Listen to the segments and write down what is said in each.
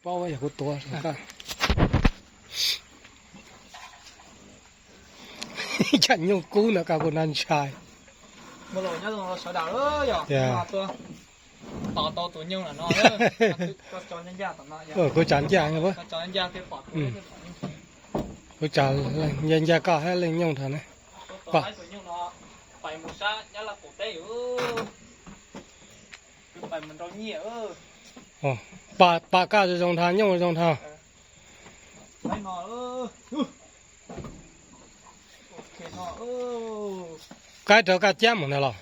Paub yog kuv tuav. Cov nyuj kub ntawd kuv na ntshai. Kuv tsav ncaj, kuv tsav ncaj koj thiab leej nyuj ntag ne. Pam kaj zoo ntag, nyuj zoo ntag. Qaib rov kaj cab mus ntag los?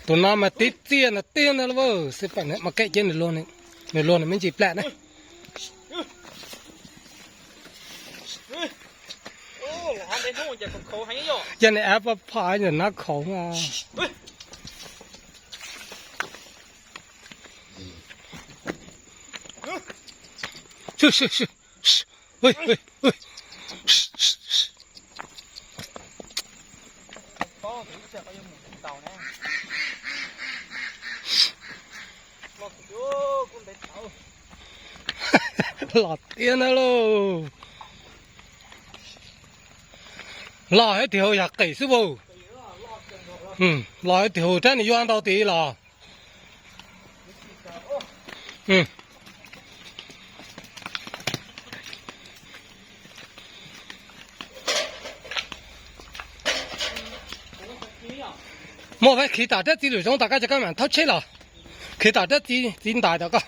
Tus no mas tib txiaj ntawd tiag ntag lauj. Xib pam mas kev ces nws luag nws me ntsis plam ne. Ces nws av paj phom nws nab khauv. Los tiag ntag lauj. Los hais tias hauv yam qis xwb as. Los hais tias hauv rab nws yuav ntau tid los. Muaj peb khiv tom rab txiv lwm zoov tom koj ces koj mam thaub tsheb los. Khiv tom rab txiv, txiv ntais tom koj.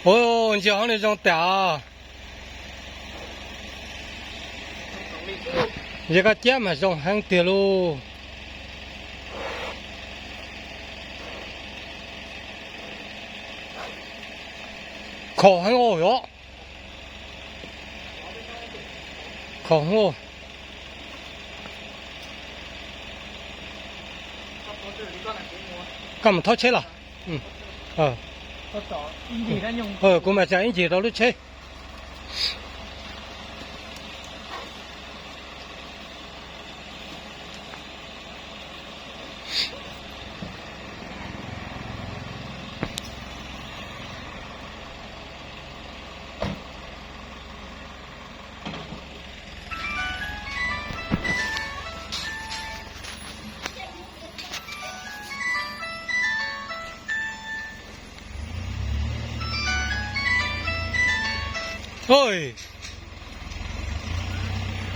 Ua, ntsia hauv no zoo tas. Yog koj cab mas zoo heev tiag lauj. Khov heev os. Khov heev os. Koj mus thaub tsheb los. Kuv mam tsa ib ncig rau lub tsheb.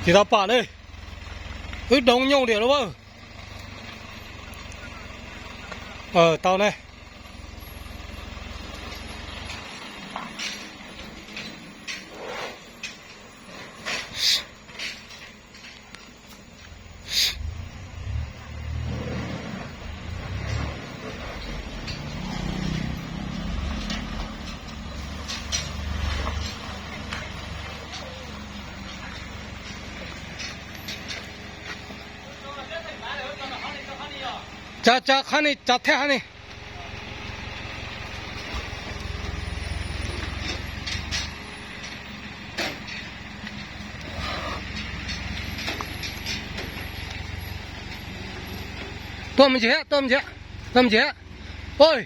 Tsis tau pom ne. Wb doov nyooj diam lauj. Tau ne. Tso, tso qhov ni, tso thaj qhov ni. Tuaj me ntsis, tuaj me ntsis, tuaj me ntsis. Oj.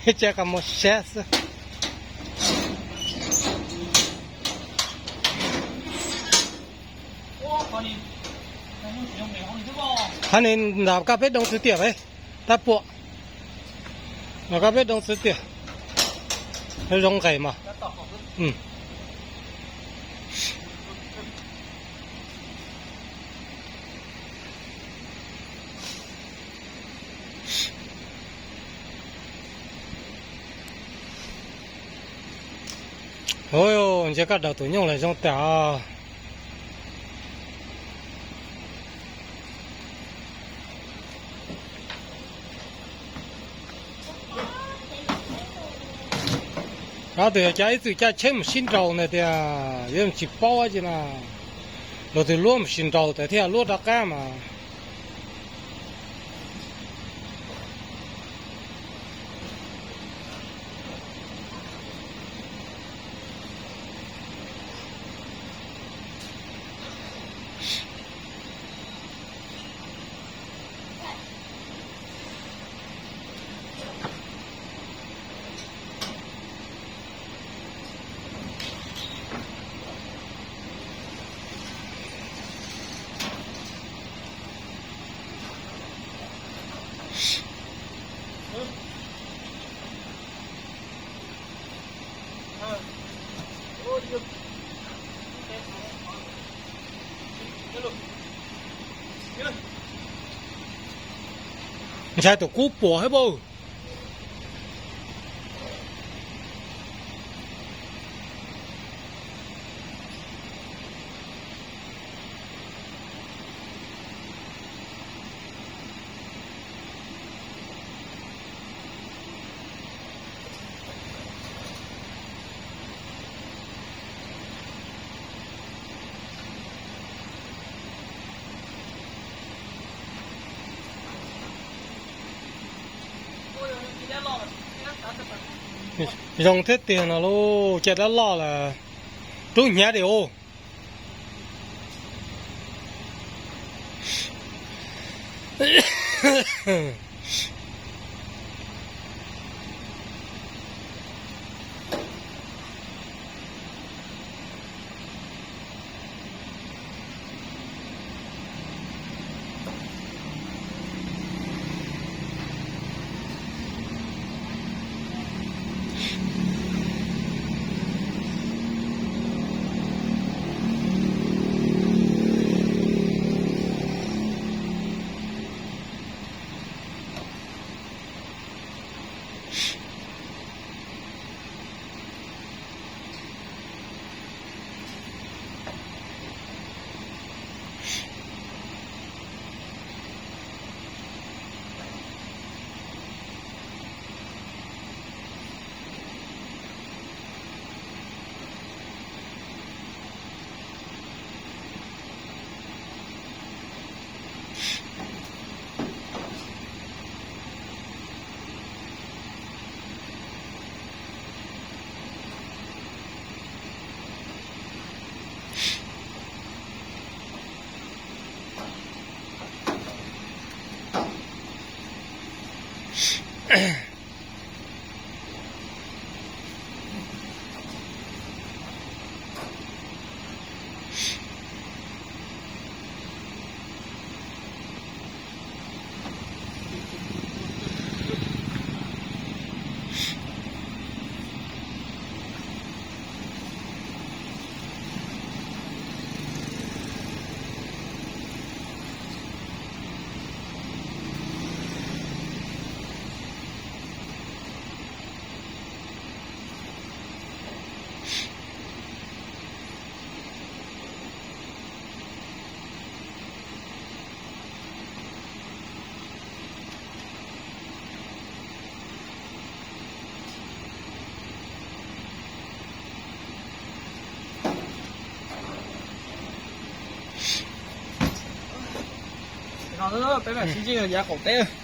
Ib tsam koj mus sab xwb. Qhov ni nram koj peb doo xwb tiag, tab puam. Nram koj peb doo xwb tiag. Zoo nqes mas. Ua, ntsia koj daus tus nyuj los zoo tas. Ob tug yog cov ib txwm caj tsheb mus sib nraus ntawd tias yuav tsis paub ces na, luag twb luab mus sib nraus tas thiaj luab rov qab mas. Ntshai tus kub puas hab pab. Zoo thiab tiag no lauj, caj dab loj lawm, rub hnyav li ub. No peb mam sib ntsib yav qaum teb.